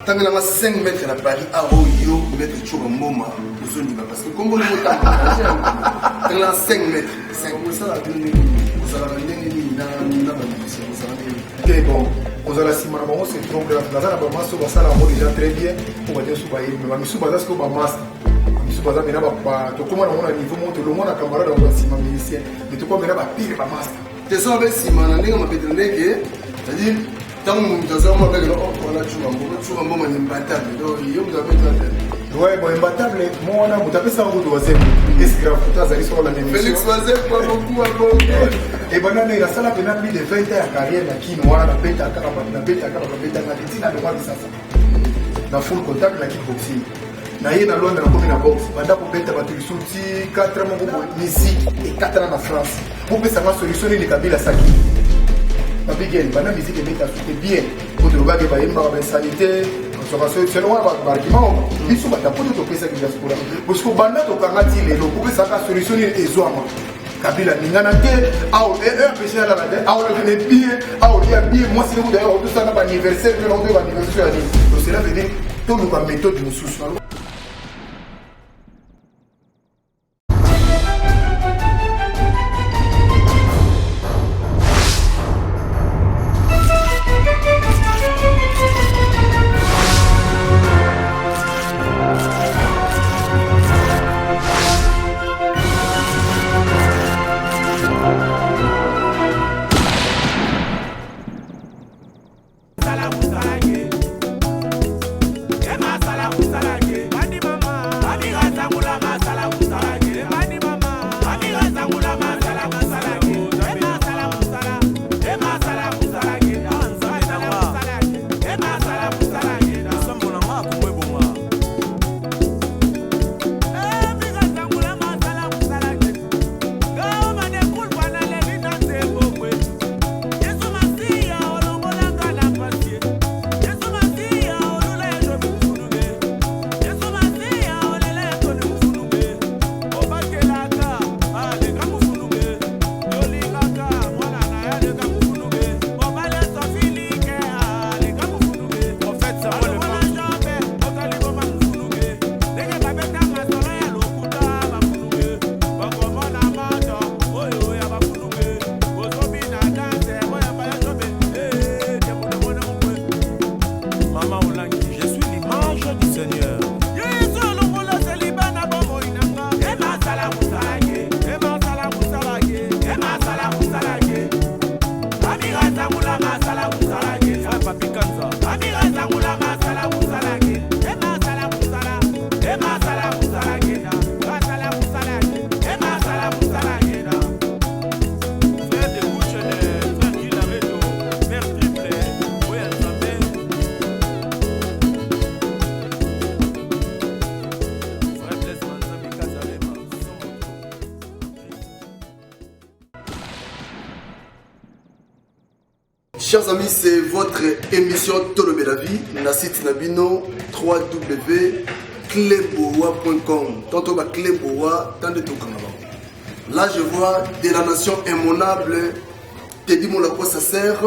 Tangela nga 5 mètres na Paris awa oyo yo maître Tshoura Mboma ozondima parce que kombo na motanga tangela nga 5 mètres 5 osala bino ndenge nini ozalaka ndenge nini na na ba musicien ozala ndenge nini te bon kozala nsima na bango c'est trop grave. Naza na bamasa oyo basala yango déjà très bien mpo bato nyonso bayebi, mais bamisusu baza sikoyo bamasa, bamisusu baza mena tokóma nango na niveau moko tolongwa na camarade yango nsima musicien, mais tokóma mena bapire bamasa. Te so abe nsima na ndenge mapete ndenge, c'est-à-dire ntango moto aza mwa abengela wana Tshoura Mboma, Tshoura Mboma ni imbattable, donc yo moto abetela te. Ouais, bon, imbattable mo wana moto apesaka kutu wazembo esgrave kutu azali soko landa émission. Félix Wazekwa beaucoup abongo. Ebanda ndenge nasala mpena plus de 20 ans ya carrière na kino wana, nabeta kaka bato, nabeta kaka, babetanga te ntina longwa Kisasa na full contact na kickboxing na ye na Londres, nakomi na boxe, banda kobeta bato lisusu ti 4 moko boye, musique ekatana na France. Bopesanga solution nini? Kabila saki babigel banda musique ebeta suke bien po tolobaki bayembaka bainsanité, bazwaka selon wana baargument biso bato poto topesaki diaspora bosiko banda tokanga ti lelo. Bopesaka solution nini? Ezwama Kabila ningana te apesi alala te, aolokene bien, aolia bien, mwasi ne kuta otosala baanniversaire mpe naotoyeba anniversaire ya nini. Donc cela veut dire toluka méthode mosusu. Chers amis, c'est votre émission Tolobela Vie, na site na bino www.cleboa.com. Tantôt ba Cleboa, tant de tokanga bango. Là, je vois de la nation immonable, Teddy Mola quoi ça sert.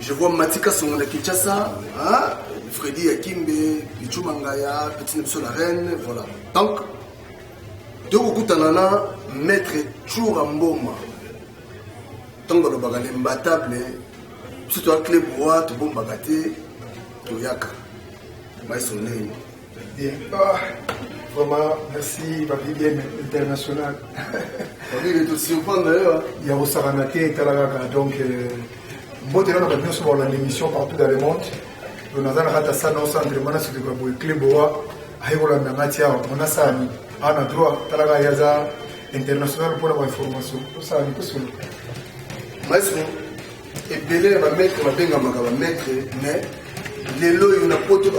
Je vois Matika Songo na Kinshasa, hein? Freddy Akimbe, Pichu Mangaya, Petit Nebso la reine, voilà. Donc, tokokutana na maître Tshoura Mboma. Ntango balobaka l'imbattable, biso toya Cleboa, tobombaka te, toyaka maestro ndenge. Bien. Ah, vraiment, merci, Babi Bien International. Babi, tosurprendre yo. Ya kosakana te, etala kaka. Donc, mbote nano bato nyonso baolanda émission partout dans le monde. Donc, naza na kati ya salle na entraînement na soki boye Cleboa aye kolanda nga ti awa mona asala nini awa na droit. Tala kaka, ye aza international mpona bainformation, tosala nini, tosolo. Maestro, ebele ya bamaître babengamaka bamaître, mais lelo oyo na poto en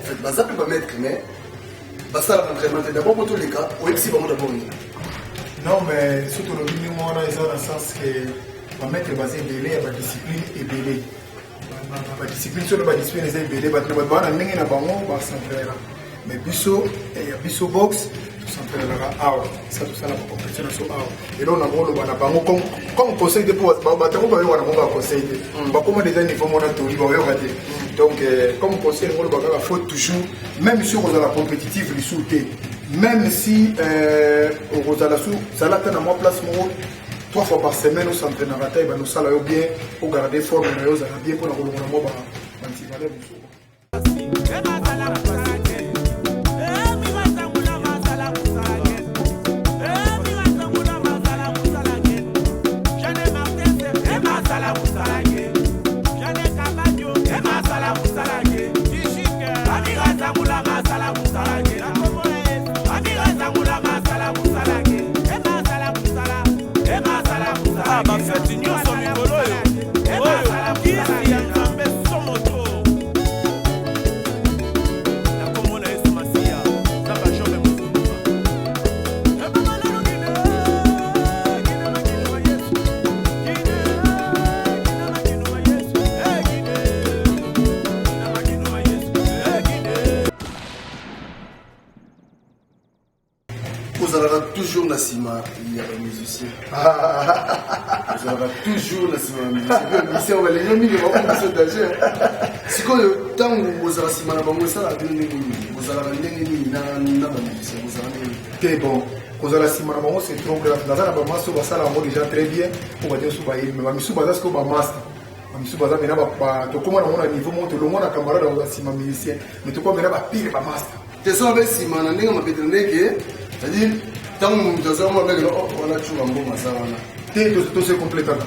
fait, baza mpe bamaître, mais basalaka entraînement te. D'abord po toleka, oyebisi bango d'abord nini? Non, mais soki tolobi ndenge wana, eza na sens ke bamaître baza ebele ya badiscipline ebele. Badiscipline, soki badiscipline eza ebele, bato na bato baa na ndenge na bango bacentrera, mais biso ya biso boxe. Tosentraînaka awa, sa tosala bacompétition na biso awa. Eloko na koloba na bango comme conseil te, mpo bato yango bayoka na bango baconseil te, bakóma déjà niveau mona toli bayoka te. Donc comme conseil yango oloba kaka, faut toujours, même si okozala compétitive lisusu te, même si okozala su, zala ata na mwa place moko trois fois par semaine, osentraînaka ta ebanda osala yo bien, ogarde forme na yo, ozala bien mpona kolongola mwa bantivaleur mosusu. Bafeti nyonso mikolo oyo oyo kisi ya Nzambe somoto nakomona Yesu Masiya na bajombe mosusu. Ozalaka toujours na nsima ya bamusicien, ozalaka toujours na nsima ya musicien. Musicien balingi mingi, bakomi biso danger. Sikoyo ntango bozala nsima na bango, esalaka bino ndenge nini? Bozalaka ndenge nini na bamusicien? Bozala ndenge nini? Te, bon, kozala nsima na bango, c'est trop grave. Naza na bamaster oyo basala yango déjà très bien, mpo bato nyonso bayebi. Me bamisusu baza sikoyo bamaster, bamisusu baza mena, tokóma nango na niveau moko, tolongwa na camarade akozala nsima musicien, mais tokóma mena bapire bamaster. Te, so abe nsima na ndenge mapetelo ndenge, c'est-à-dire ntango moto aza ngo abekela wana cuka mbongo aza wana. Te, tose complétaka.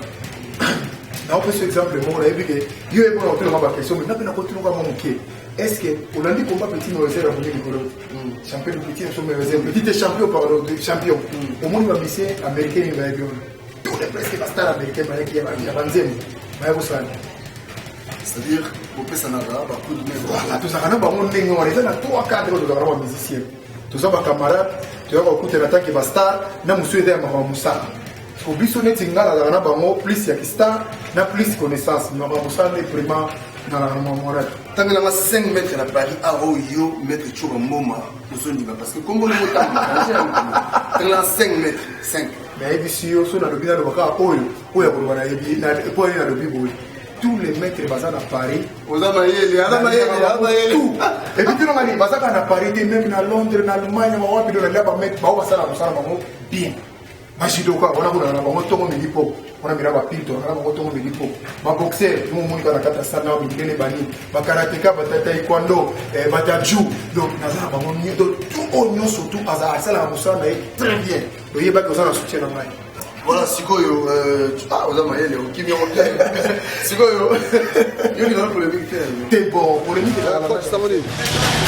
Naopesa exemple moko, nayebi ke yo yebona kotunaka baquestion, mais nga mpe nakotunaka mwa moke. Est ce que olandi combat petit Mayweather ya moni likolo, champion petit so Mayweather, petit te, champion, pardon, champion? Omoni bamusicien américain nini bayaki wana? Tous les presque bastar américain bayaki ya banzembo, baya kosala. C'est-à-dire bopesanaka bacoup de main? Voilà, tozalaka na bango ndenge wana. Eza na trois cadre oyo tozalaka na bamusicien: toza bacamarade, toyaka kokutana tanke bastar, na mosusu eza ya makambo mosala. Po biso neti nga nazalaka na bango plus ya kistar na plus connaissance, makambo mosala nde vraiment nalaka na mamora. Ntangelanga 5 mètres na Paris awa oyo maître Tshoura Mboma ozondima, parce que kombo nango ntangelanga 5 mètres 5. Nayebisi yo, so nalobi, naloba kaka oyo oyo ya koloba. Nayebi po ye nalobi boye: tous les maîtres baza na Paris. Oza mayele, aza mayele, aza mayele. Et puis tino ngani baza kaka na Paris te, même na Londres, na Allemagne, bawapi. Do nalia bamaître bao basala mosala bango bien. Bajudoka wana kuna na bango ntongo midi, po wana mira bapile, tolaka na bango ntongo midi, po baboxer momoni kaka na kati ya salle na mindele, banini, bakarateka, bata taekwondo, bata ju. Donc naza na bango, donc tout oyo nyonso tu aza asalaka mosala na ye très bien. Oyebaki oza na soutien na ngai. Voilà, sikoyo ah, oza mayele, okimi yango bien. Sikoyo yo lingana polémique te? Te, bon, polémique ezalaka. Coach, sango nini?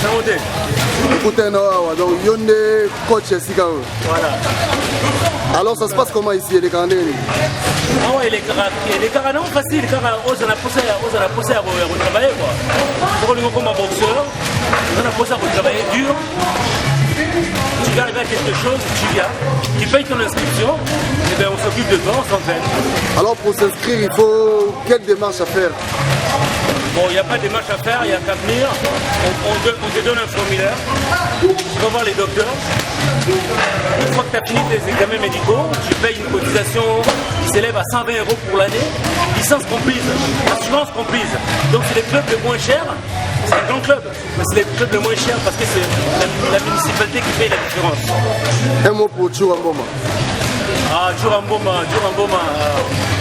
Sango te. Okutana na awa, donc yo nde coach ya sika oyo? Voilà. Alors, ça se passe comment ici? Elekaka ndenge nini? Awa elekaka nango facile, kaka ozala posa, ozala posa ya kotravailler quoi. Soki olingi okoma boxeur, oza na posa ya kotravailler dur, tu vas arriver à quelque chose. Tu viens, tu payes ton inscription, et bien on s'occupe de toi, on s'entraîne. Alors, pour s'inscrire, il faut quelle démarche à faire? Bon, il n'y a pas de démarche à faire, il n'y a qu'à venir. On te donne un formulaire, tu vas voir les docteurs. Une fois que tu as fini tes examens médicaux, tu payes une cotisation qui s'élève à 120 € pour l'année, licence comprise, assurance comprise. Donc c'est les clubs les moins chers, c'est un grand club, mais c'est les clubs les moins chers parce que c'est la municipalité qui paye la différence. Un mot pour Tshoura Mboma. Ah, Tshoura Mboma, Tshoura Mboma,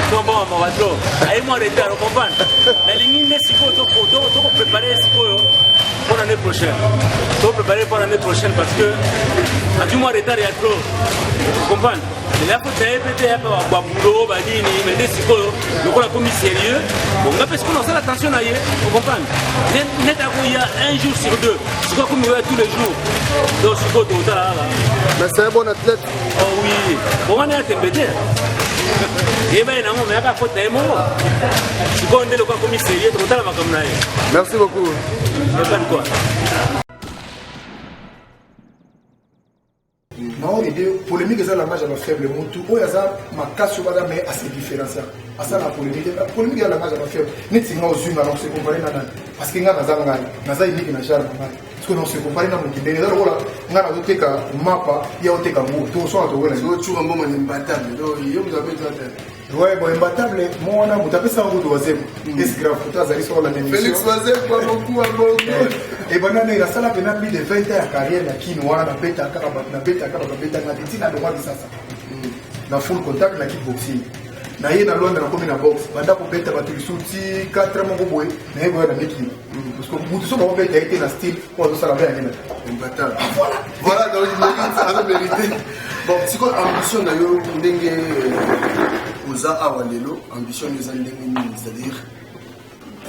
Tshoura Mboma Morato. Aye mwa retard, comprendre. Nalingi nde sikoyo tokopréparer sikoyo pour l'année prochaine. Tokopréparer pour l'année prochaine parce que azwi mwa retard ya trop. Comprendre? Eza faut taye mpe te ya mpe babulo banini, mais nde sikoyo lokola komi sérieux, bon, nga mpe sikoyo nasala attention na ye, ocomprendre? Net akoya un jour sur deux, sikoyo akomi oya tous les jours, donc sikoyo tokotala kaka. Mais c'est un bon athlète. Oh oui, bon, wana ya tembe te, yeba ye nango, me aka faute na ye moko. Sikoyo nde lokola akomi sérieux, tokotala makambo na ye. Merci beaucoup. Epani quoi. Naoyebi. idée, polémique eza langage ya bafaible. Motu oyo aza makasi, oyo baza, mais ase différencia, asala polémique. Polémique eza langage ya bafaible. Neti nga, ozwi nga, nakose comparer na nani? Parce que nga naza ngai, naza unique na genre na ngai. Parce que nakose comparer na moki ndenge eza lokola nga nazoteka mapa, ya oteka ngo, tosonga tokola. Tshoura Mboma ni imbattable, donc yo moto abeti ata. Ouais, bon, imbattable, mo wana moto apesaka kutu Wazekwa. Es grave, kutu azali soko na Félix émission. Wazekwa, beaucoup beaucoup. Ebanda ndenge nasala mpena plus de 20 ans ya carrière na Kino wana, nabetaka kaka bato, nabetaka bato, babetanga te ntina longwa Kisasa na full contact na kickboxing. Naye na Londres, nakomi na boxe, banda kobeta bato lisusu ti 4 moko boye, naye koya na mikili, parce que motu so bakobeta ye te na style oyo azosala mpe yange na Imbattable. Voilà. Voilà, donc il mérite, azo mérité. Bon, sikoyo ambition na yo, ndenge oza awa lelo, ambition eza ndenge nini? C'est-à-dire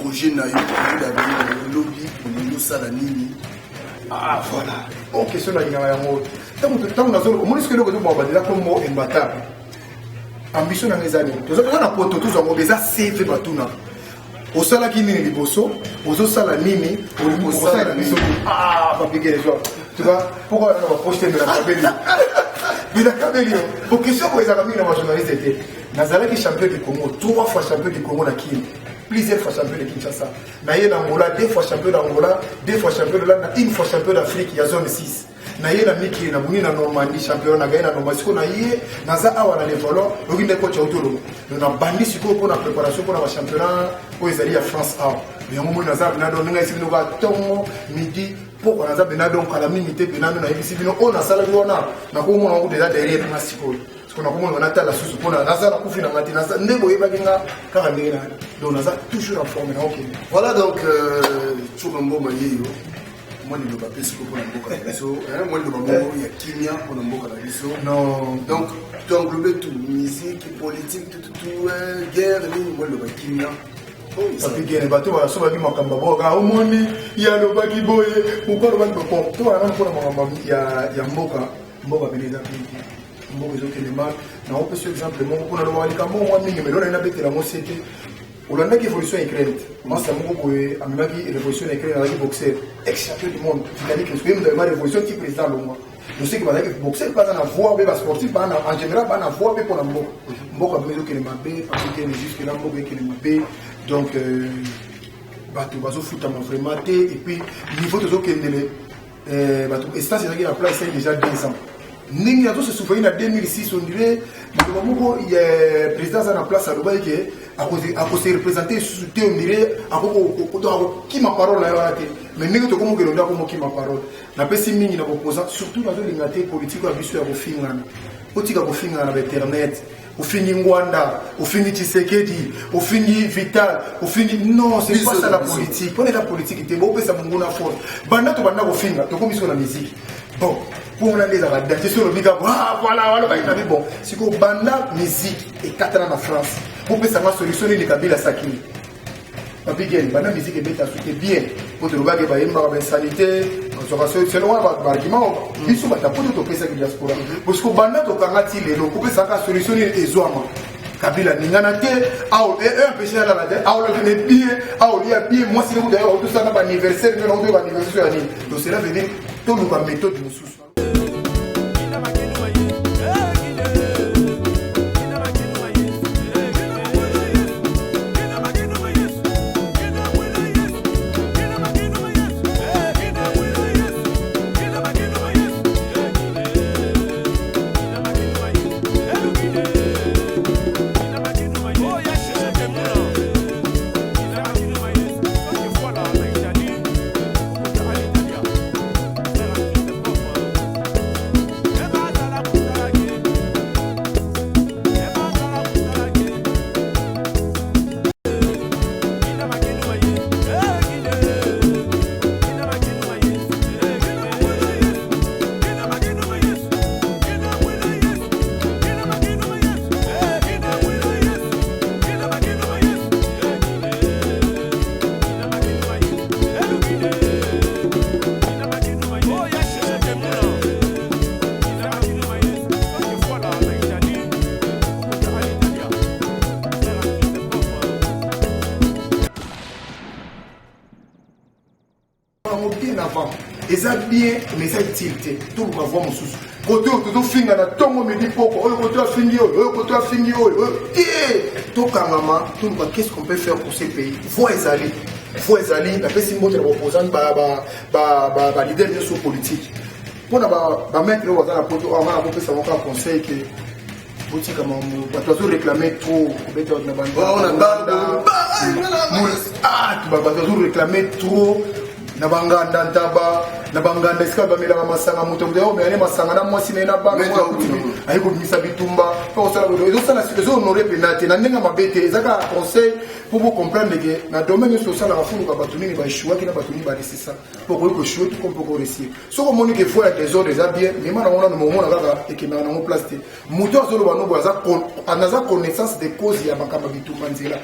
projet na yo, projet d'avenir na yo, lobi olingi osala nini? Ah voilà, o question nalingaka yango. Ntango nazo omoni soki eloko ezobaka bandela kombo imbattable, ambition nanga eza nini? Toza na poto, tozwa ngo eza CV. Batuna osalaki nini liboso, ozosala nini, olingi na biso nini? Ah, papike les gens, tu vois pourquoi wana bapoche te? Melakabeli, melakabeli yo po question boye ezalaka mingi na bajournaliste te. Nazalaki champion du Congo, trois fois champion du Congo na Kini, plusieurs fois champion de Kinshasa. Naye na Angola, deux fois champion d'Angola, deux fois champion de Landa, une fois champion d'Afrique ya zone 6. Naye na mikili, nabuni na Normandie, champion na gaye na Normandie. Sikoyo naye naza awa na Levallois, oyoki nde coach auti oloba. Donc nabandi sikoyo mpona préparation mpona bachampionnat oyo ezali ya France awa. Yango moi naza bena, donc ndenge ayesi bino kaka ntongo, midi, pokwa, naza bena. Donc kala mingi te bena ndo nayebisi bino oyo nasalaki wana, nakomona yango déjà derrière nga sikoyo. Sikoyo nakomona natala susu mpona naza nakufi na nga te, nde boyebaki nga kaka ndenge na. Donc naza toujours en forme, naokende. Voilà, donc Tshoura Mboma yeyo, mwa liloba mpe sikoyo mpona mboka na biso, mwa liloba moko ya kimia mpona mboka na biso. Non. Donc tu englobe tout, musique, politique, tout, tout, tout, guerre, nini, mwa liloba kimia. Papigene, bato basobaki makambo boka, omoni ye alobaki boye, pourquoi alobaki bon? To wana mpona makambo ya mboka, mboka pene eza pene te, mboka ezokende mal. Naopesa exemple moko mpona lobaka likambo mwa mingi melo naye nabetela yango se te. Olandaki évolution ya Ukraine te? Masa moko boye amemaki révolution ya Ukraine, azalaki boxer, ex champion du monde, Vitali Klitschko. Ye moto amema révolution ti président alongwa. Loseki bazalaki boxer mpe aza na voix, mpe basportif bana en général bana na voix mpe mpona mboka. Mboka mpe ezokende mabe, papikene, jusque là mboka ekende mabe. Donc bato bazofutama vraiment te. Et puis niveau tozokendele, bato essence ezalaki na place esali déjà 2 ans. Ndenge nazose souvenir na 2006, on dirait maloba moko ya président aza na place alobaki ke akose représenter lisusu te. On dirait akokima parole na ye wana te, mais ndenge tokomokende nde akomokima parole. Napesi mingi na koposa, surtout nazolinga te politike ya biso ya kofingana. Otika kofingana na bainternet, ofingi Ngwanda, ofingi Tshisekedi, ofingi Vital, ofingi. Non, c'est pas ça la politique. Mpona eza politique te, bopesa monguna force. Banda tobanda kofinga, tokomi sikoyo na musique. Bon, mpo wana nde ezalaka danger. Soki olobi kaka, ah voilà, walobaki na bi. Bon, sikoyo banda musique ekatana na France, bopesanga solution nini? Kabila sakini papigene, banda musique ebeta soki bien, po tolobaki bayembaka bainsanité, bazwaka selon wana baargument biso bato poto topesaki diaspora. Parce que banda tokanga ti lelo, kopesaka solution nini ezwama? Kabila ningana te, empêche alala te, aolokene bien, aolia bien, mwasi nekuta autosala baanniversaire, nde naotoyo baanniversaire ya nini? Donc cela veut dire toluka méthode mosusu. Yango bien avant. Eza bien, mais eza utile te. Toluka voie mosusu. Kote oyo tozofinga na ntongo midi poko, oyo kote afingi oyo, oyo kote afingi oyo, oyo te. Tokangama, toluka qu'est-ce qu'on peut faire pour ce pays. Voie ezali, voie ezali. Napesi mbote na baopposant, baleader nyonso politique. Mpona bamaître oyo baza na poto, oyo nga nakopesa bango kaka conseil ke botika makambo bato bazoréclame trop kobeta bato na bato bazoréclame trop na banganda ntaba, na banganda esika bamelaka masanga. Moto moto akomela ne masanga na mwasi na ye na bana, aye kobimisa bitumba mpo kosala boye. Ezosala, ezohonore mpena te na ndenge mabe te. Eza kaka conseil mpo bocomprendre ke na domaine nyonso osalaka, fuluka bato nini baéchouaki na bato nini baresisa, mpo okoki koéchouer tout comme mpo koréussir. Soki omoni ke voie ya désordre eza bien, mema nango nano, momona kaka ekendaka nango place te. Moto azoloba no boye aza connaissance de cause ya makambo ya bitumba nzela.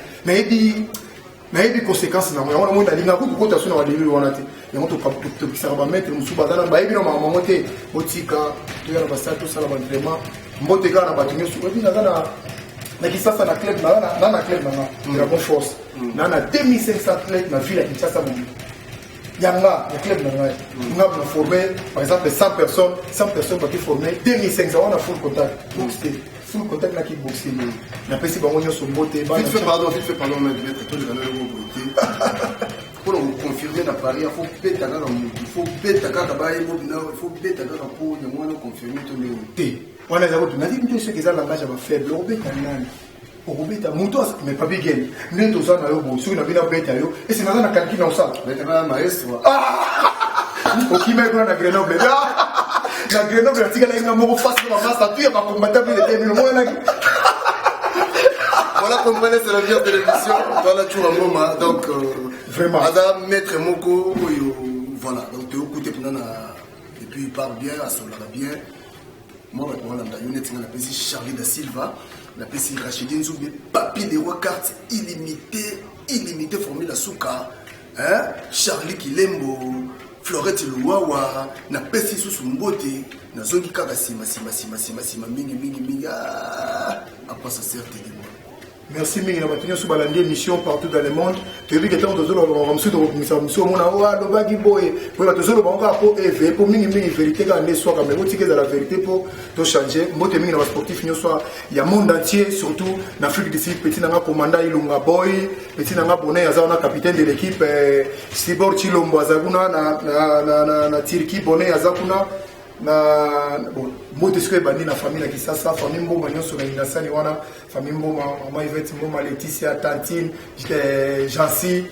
Nayebi conséquence nango. Yango namoni nalingaka kutu kota so na badelili wana te. Yango tokisaka bamaître mosusu baza na bayebi na makambo yango te. Botika toya na basala, tosala baentraînement. Mbote kaka na bato nyonso. Oyebi, naza na Kisasa na club na club nanga Dragon Force, na 2500 athlètes na ville ya Kinshasa mobile. Yanga ya club na ngai, nga na formé par exemple 100 personnes, 100 personnes baki formé 2500 wana, full contact, boxe te, full contact na kickboxing. Napesi bango nyonso mbote. Vite fait, pardon, vite fait, pardon, maître, toleka na yango boye te. Mpona koconfirme na Paris, faut beta kaka motu, faut beta kaka bayebobina, faut beta kaka mpo yango wana confirme to ndenge? Te, wana eza kutu nayebi te soki eza langage ya bafaible. Okobeta nani? Okobeta moto, mais papi gen nde toza na yo boye. Soki na bino abeta yo, ese naza na calcul na osala. Betaka maestro. Okimaki kuna na Grenoble, na Grenoble atikalaki nga moko face na bamasa tu ya bakombata mpe lete bino monanaki. Voilà, comprenez, c'est l'ambiance de l'émission. Voilà, Tshoura Mboma. Donc, Vraiment. Aza maître moko, oyo, voilà. Donc, tu écoutes pendant et puis il parle bien, asolaka bien. Moi, bato balanda yo neti nga. Napesi Charlie da Silva, napesi Rachidi Nzumbi, Papi de Roi, carte illimité, illimité, formule ya suka, hein? Charlie Kilembo, Florette Luwawa, napesi lisusu mbote. Nazongi kaka nsima nsima nsima nsima nsima mingi mingi mingi. Ah, à quoi ça sert, Teddy? Merci mingi na bato nyonso balandi émission partout dans le monde. Toyebi ke ntango tozoloba mosusu, tokobimisa mosusu, omona oyo alobaki boye boye. Bato tozoloba ngo kaka mpo eve, mpo mingimingi vérité kaka nde eswaka, mais botika ezala vérité mpo tochange. Mbote mingi na basportif nyonso ya monde entier, surtout na Afrique du Sud. Petit nanga commandant Ilunga Boy, petit nanga Bonnet aza wana, capitaine de l'équipe, Sibor Chilombo aza kuna na Turquie, Bonnet aza kuna na bon. Mbote sikoyo ebandi na famille na Kisasa, famille Mboma nyonso na Ingasani wana, famille Mboma, mama Ivete Mboma, Leticia, tantine Jancy,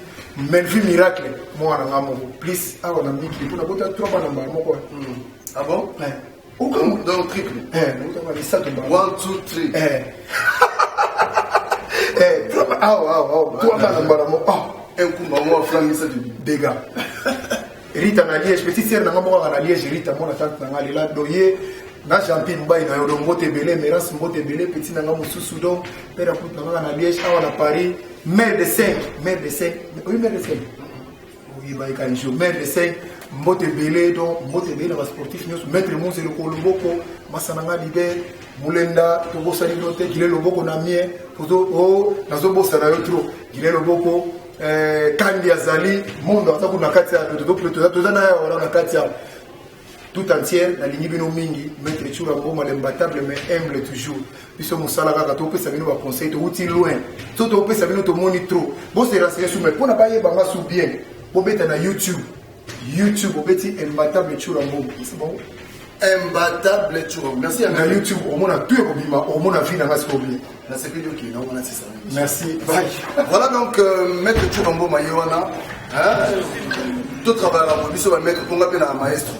Melvi, Miracle, mwana nga moko plus awa na mikili mpona bota trois bana mbala moko. Ah bon? Donc triple. Nabota misato mbala. 1 2 3. Awa awa awa, trois bana mbala moko. Un coup maman flamme misato. Dégâts. Rita na Liège, petite sœur nanga moko kaka na Liège, Rita mona tante nanga lela doye na Jampi mbai na yo. Donc mbote ebele, Merance, mbote ebele, petit nanga mosusu. Donc père akuti nanga na Liège, awa na Paris, mère de 5, mère de 5, oyi mère de 5, oyeba un jour, mère de 5, mbote ebele. Donc mbote ebele na basportif nyonso, maître Mose Lokolo Loboko, masa nanga leader Mulenda, tobosani bino te. Gile Loboko na mie nazobosana yo trop, Gile Loboko. Kandi azali mondo, aza kuna na kati ya toza na ya wana na kati ya tout entière. Nalingi bino mingi. Maître Tshoura Mboma, l'imbattable mais humble toujours. Biso mosala kaka topesa bino baconseil. Touti loin, so topesa bino, tomoni trop. Bose renseigner su, mais mpona bayebanga su bien, bobeta na YouTube. YouTube, obeti Imbattable Tshoura Mboma, c'est bon. Imbattable Tshoura, merci. Na YouTube omona tout ekobima, omona vie nanga sikoyo bien. Nasepeli okende wana sisa. Merci, bye. Voilà, donc maître Tshoura Mboma ye wana, totravaillaka biso bamaître mponga mpe na maestro.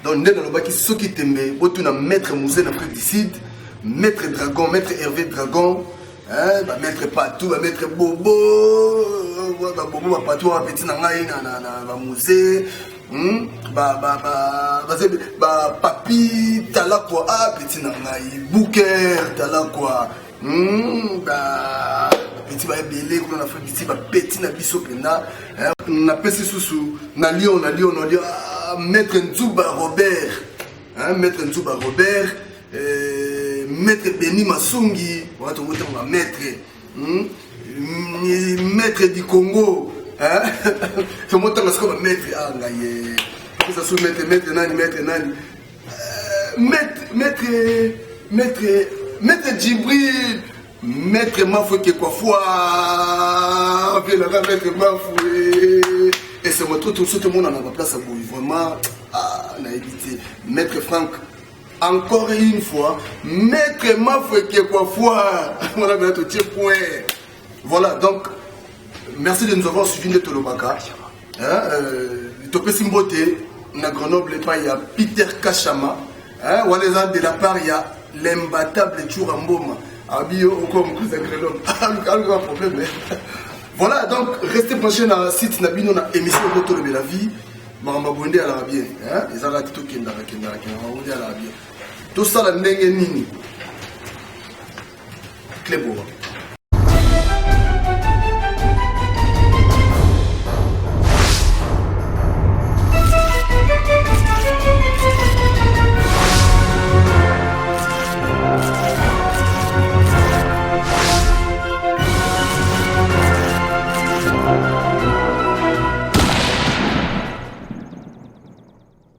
Donc nde nalobaki, soki tembe, botuna maître Musée na Afrique du Sud, maître Dragon, maître Hervé Dragon, bamaître Patou, bamaître Bobo, babobo, bapatou, bapeti na ngai na bamusée, bapapi Talakwa, a petit na ngai Bouker Talakwa, bapeti baebele kuna na Afrique du Sud, bapeti na biso mpena. Napesi susu na Lyon, na Lyon, na Lyon, maître Nzuba Robert, maître Nzuba Robert, maître Beni Masungi wana, tongotanga maître, maître du Congo. Tomotanga sikoyo bamaître a ah, ngai ye eza so maître, maître nani, maître nani, maître, maître, maître, maître Djibril, maître Mafoué Kekwafwa, vielaka maître Mafoué. Esengo to toso tomona na baplace ya boye vraiment, ah, nayebi te. Maître Frank, encore une fois, maître Mafoué Kekwafwa, wana bena totie point. Voilà, donc merci de nous avoir suivi. Nde tolobaka, hein, topesi mbote na Grenoble epai ya Peter Kashama, hein, wana eza de la part ya l'imbattable Tshoura Mboma. Abi yo okoma mokonzi ya Grenoble, aluka problème. Voilà, donc restez branché na site na bino, na émission oyo Tolobela Vie. Makambo boye nde alaka bien, ezalaka te. Tokendaka, kendaka, kendaka nde alaka bien. Tosala ndenge nini, Cleboa?